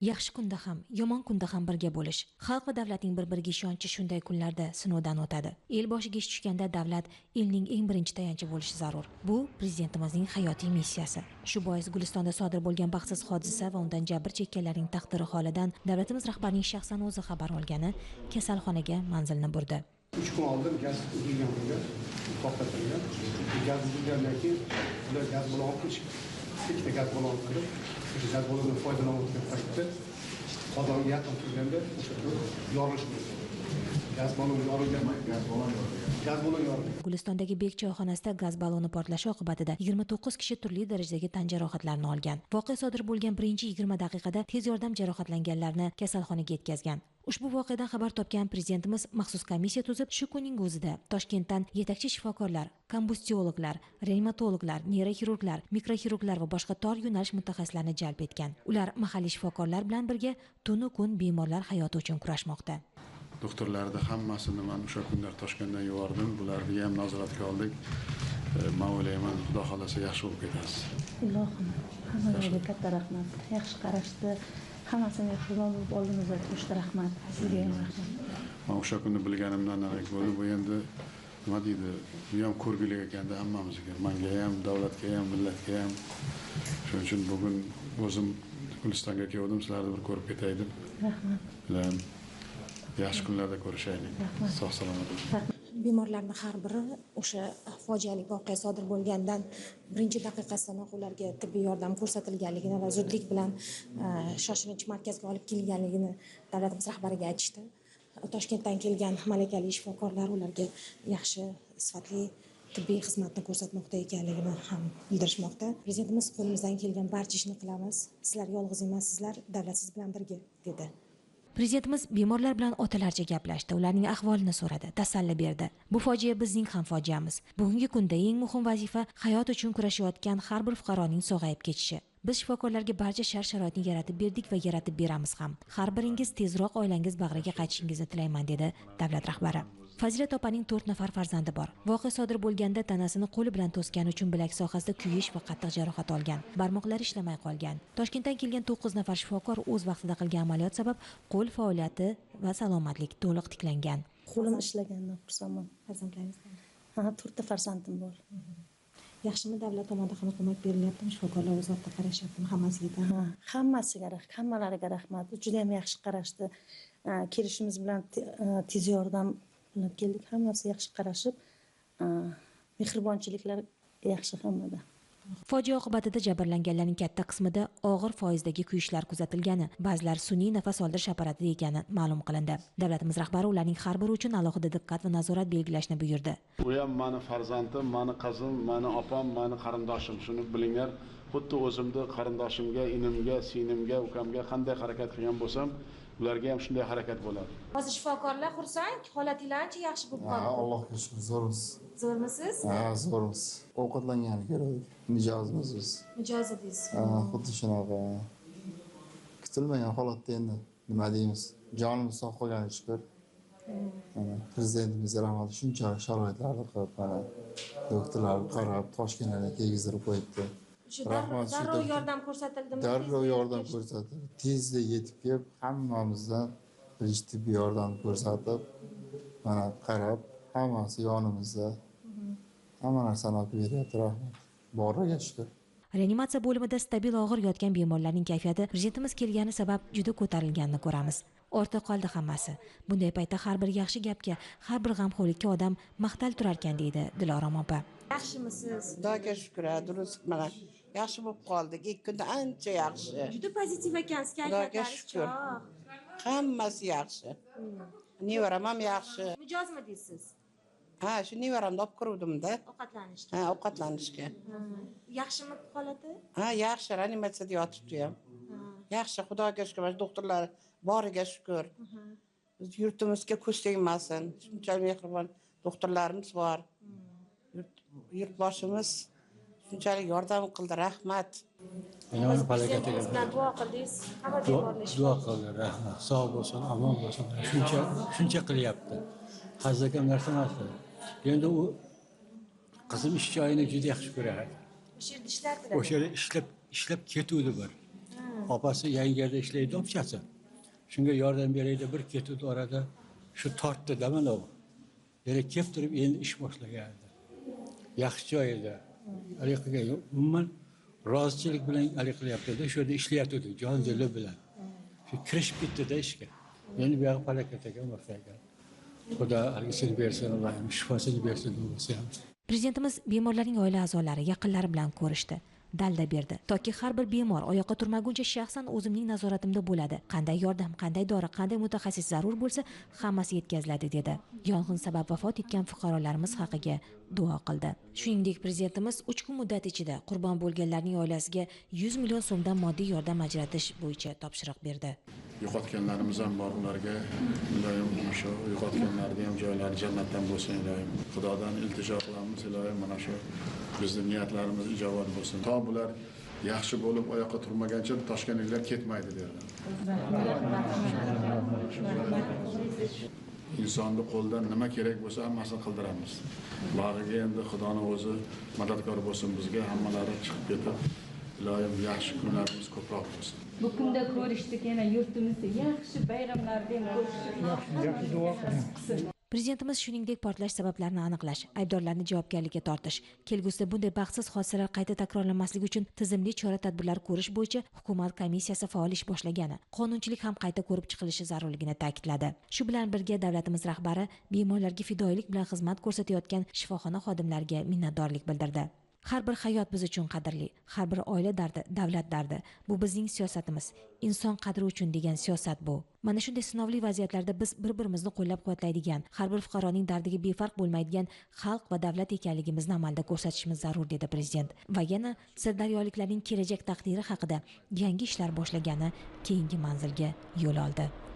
Yaxshi kunda ham, yomon kunda ham birga bo'lish. Xalq va davlatning bir-biriga ishonchi shunday kunlarda sinovdan o'tadi. El boshiga ish tushganda davlat elning eng birinchi tayanchi bo'lishi zarur. Bu prezidentimizning hayotiy missiyasi. Shu bois Gulistonda sodir bo'lgan baxtsiz hodisa va undan jabr chekkanlarning taqdiri holidan davlatimiz rahbarining shaxsan o'zi xabar olgani kasalxonaga manzilni burdi. 3 kun oldin gaz uzilgan bo'lgan, to'xtatilgan. Gaz uzilgandan keyin ular gaz baloni kelishgan. Ikkita gaz baloni qilib, o'sha gaz balonidan foydalanayotgan paytda qozonga yaqin turganda o'sha yorilish bo'ldi. Gaz baloni yorilgan, gaz baloni yorilgan. Gulistondagi Bek choyxonasida gaz baloni portlashi oqibatida 29 kishi turli darajadagi tan jarohatlarini olgan. Voqea sodir bo'lgan birinchi 20 daqiqada tez yordam jarohatlanganlarni kasalxonaga yetkazgan. Ushbu voqeadan xabar topgan prezidentimiz maxsus komissiya tuzib, shu kunning o'zida Toshkentdan yetakchi shifokorlar, kombustiologlar, reanimatologlar, neyroxirurglar, mikroxirurglar va boshqa tor yo'nalish mutaxassislarini jalb etgan. Ular mahalliy shifokorlar bilan birga tunu kun bemorlar hayoti uchun kurashmoqda. Doktorlarni hammasini men o'sha kunlar Toshkentdan yubordim. Bularni ham nazoratga oldik. Men o'ylayman, Xudo xolasa yaxshi bo'lib ketasiz. Ilohim, hammaga katta rahmat. Yaxshi qarashdi. Hammasini mehribon bo'lib oldimizda turishdi, rahmat. Sizga ham rahmat. Men o'sha kunni bilganimdan narak bo'ldi. Bu endi nima deydi, bu ham ko'rgulik ekanda hammamizga. Menga ham, davlatga ham, millatga ham. Shuning uchun bugun o'zim Gulistonga keldim, sizlarni bir ko'rib ketay deb. Rahmat. Yaxshi kunlarda ko'rishaylik. Sog' salomat bo'ling. Bemorlarning har biri o'sha fojiali voqea sodir bo'lgandan birinchi daqiqasidanoq ularga tibbiy yordam ko'rsatilganligini va zudlik bilan shoshilinch markazga olib kelinganligini davlatimiz rahbariga aytishdi. Toshkentdan kelgan malakali shifokorlar ularga yaxshi sifatli tibbiy xizmatni ko'rsatmoqda ekanligini ham bildirishmoqda. Prezidentimiz qo'limizdan kelgan barcha ishni qilamiz. Sizlar yolg'iz emassizlar, davlat siz bilan birga, dedi. Prezidentimiz bemorlar bilan otalarcha gaplashdi, ularning ahvolini so'radi, tasalli berdi. Bu fojia bizning ham fojiamiz. Bugungi kunda eng muhim vazifa hayot uchun kurashayotgan har bir fuqaroning sog'ayib ketishi. Biz shifokorlarga barcha shart-sharoitni yaratib berdik va yaratib beramiz ham. Har biringiz tezroq oilangiz bag'riga qaytishingizni tilayman, dedi davlat rahbari. Fazilat opaning 4 nafar farzandi bor. Voqea sodir bo'lganda tanasini qo'li bilan to'sgani uchun bilak sohasida kuyish va qattiq jarohat olgan. Barmoqlari ishlamay qolgan. Toshkentdan kelgan 9 nafar shifokor o'z vaqtida qilgan amaliyot sabab qo'l faoliyati va salomatlik to'liq tiklangan. Qo'lim ishlaganidan xursandman. Farzandlaringiz bor? Ha, 4 ta farzandim bor. Yaxshimi, davlat tomonidan ham ko'mak berilyaptimi? Shifokorlar o'z vaqtida qarashyaptimi hammasiga? Ha, hammasiga, hammalariga rahmat. Juda ham yaxshi qarashdi. Kelishimiz bilan tez yordam bilan keldik, hammasi yaxshi qarashib, mehribonchiliklar yaxshi hammada. Fojia oqibatida jabrlanganlarning katta qismida og'ir foizdagi kuyishlar kuzatilgani, ba'zilar sun'iy nafas oldirish apparatida ekani ma'lum qilindi. Davlatimiz rahbari ularning har biri uchun alohida diqqat va nazorat belgilashni buyurdi. Bu ham meni farzandim, meni qizim, meni opam, meni qarindoshim. Shuni bilinglar, xuddi o'zimni qarindoshimga, inimga, sinimga, ukamga qanday harakat qilgan bo'lsam, ularga ham shunday harakat bo'ladi. Hozir shifokorlar xursand, holatingiz ancha yaxshi bo'lib qoldi. Ha, Allohga shukr, zo'rmiz. Zo'rmisiz? Ha, zo'rmiz. Ovqatlangani kerak. Mijozmiz biz. Mijoz edingiz. Ha, xuddi shunaqa. Kutilmagan holatda endi nima deymiz? Jonimiz sog' qolganiga shukr. Mana prezidentimizga rahmat, shuncha sharoitlarni qilib, mana doktorlar qarab, Toshkentga kelgizdirib qo'yibdi. Darrov yordam ko'rsatildimi? Darrov yordam ko'rsatildi. Tezda yetib kelib, hammamizdan birinchi tibbiy yordam ko'rsatib, mana qarab, hammasi yonimizda. Hamma narsani olib beryapti, rahmat. Boriga shukr. Reanimatsiya bo'limida stabil og'ir yotgan bemorlarning kayfiyati prezidentimiz kelgani sabab juda ko'tarilganini ko'ramiz. Ortda qoldi hammasi. Bunday paytda har bir yaxshi gapga, har bir g'amxo'rlikka odam maqtal turarkan, deydi Dilorom opa. Yaxshimisiz? Xudoga shukr, durust mana yaxshi bo'lib qoldik. 2 kunda ancha yaxshi. Juda pozitiv ekansiz, kayfiyatlaringiz cho'g'. Hammasi yaxshi. Nevaram ham yaxshi. Mijozmi deysiz? Ha, shu nevaramni olib kiruvdim-da. Ovqatlanishga. Ha, ovqatlanishga. Yaxshimi holati? Ha, yaxshi, reanimatsiyada yotibdi ham. Yaxshi, Xudoga shukr, mana doktorlar boriga shukr. Biz yurtimizga ko'z tegmasin. Shunchalik mehribon doktorlarimiz bor. Yurtboshimiz shunchalik yordam qildi, rahmat. Prezidentimiz bilan duo qildingiz, hamma bemorlar duo qildi, rahmat. Sog' bo'lsin, omon bo'lsin. Shuncha qilyapti. Hazilkam narsa emas. Endi u qizim ish joyini juda yaxshi ko'rardi. O'sha yerda ishlardilar. O'sha yerda ishlab ketuvdi bir. Opasi yangi yerda ishlaydi, opchasi. Shunga yordam beraydi, bir ketdi orada shu tortdi-da mana u. Yana kelib turib endi ish boshlagandi. Yaxshi joyida. Haligi umuman rozichilik bilan haligi qilyapti-da, shu yerda ishlayapti, jon dili bilan. Shu kirishib ketdi-da ishga. Endi bu yog'i falokat ekan, voqea ekan. Xudo haligisini bersin, Allohim shifosini bersin bo'lsa ham. Prezidentimiz bemorlarning oila a'zolari, yaqinlari bilan ko'rishdi. Dalda berdi. Toki har bir bemor oyoqqa turmaguncha shaxsan o'zimning nazoratimda bo'ladi. Qanday yordam, qanday dori, qanday mutaxassis zarur bo'lsa, hammasi yetkaziladi dedi. Yong'in sabab vafot etgan fuqarolarimiz haqiga duo qildi. Shuningdek, prezidentimiz 3 kun muddat ichida qurbon bo'lganlarning oilasiga 100 million so'mdan moddiy yordam ajratish bo'yicha topshiriq berdi. Yo'qotganlarimiz ham bor, ularga iloyim shu yo'qotganlarni ham joylari jannatdan bo'lsin iloyim. Xudodan iltijo qilamiz iloyim, mana shu bizning niyatlarimiz ijobat bo'lsin. To bular yaxshi bo'lib oyoqqa turmagancha toshkentliklar ketmaydi derdi. Insonni qo'lidan nima kerak bo'lsa hammasini qildiramiz. Bag'iga endi Xudoning o'zi madadkor bo'lsin bizga, hammalari chiqib ketib iloyim yaxshi kunlarimiz ko'proq bo'lsin. Bu kunda ko'rishdik, yana yurtimizda yaxshi bayramlarda ham ko'rishdik. Yaxshi duo qilamiz. Prezidentimiz shuningdek portlash sabablarini aniqlash, aybdorlarni javobgarlikka tortish, kelgusida bunday baxtsiz hodisalar qayta takrorlanmasligi uchun tizimli chora-tadbirlar ko'rish bo'yicha hukumat komissiyasi faol ish boshlagani, qonunchilik ham qayta ko'rib chiqilishi zarurligini ta'kidladi. Shu bilan birga davlatimiz rahbari bemorlarga fidoyilik bilan xizmat ko'rsatayotgan shifoxona xodimlariga minnatdorlik bildirdi. Har bir hayot biz uchun qadrli, har bir oila dardi, davlat dardi. Bu bizning siyosatimiz. Inson qadri uchun degan siyosat bu. Mana shunday sinovli vaziyatlarda biz bir-birimizni qo'llab-quvvatlaydigan, har bir fuqaroning dardiga befarq bo'lmaydigan xalq va davlat ekanligimizni amalda ko'rsatishimiz zarur, dedi prezident. Va yana sirdaryoliklarning kelajak taqdiri haqida yangi ishlar boshlagani keyingi manzilga yo'l oldi.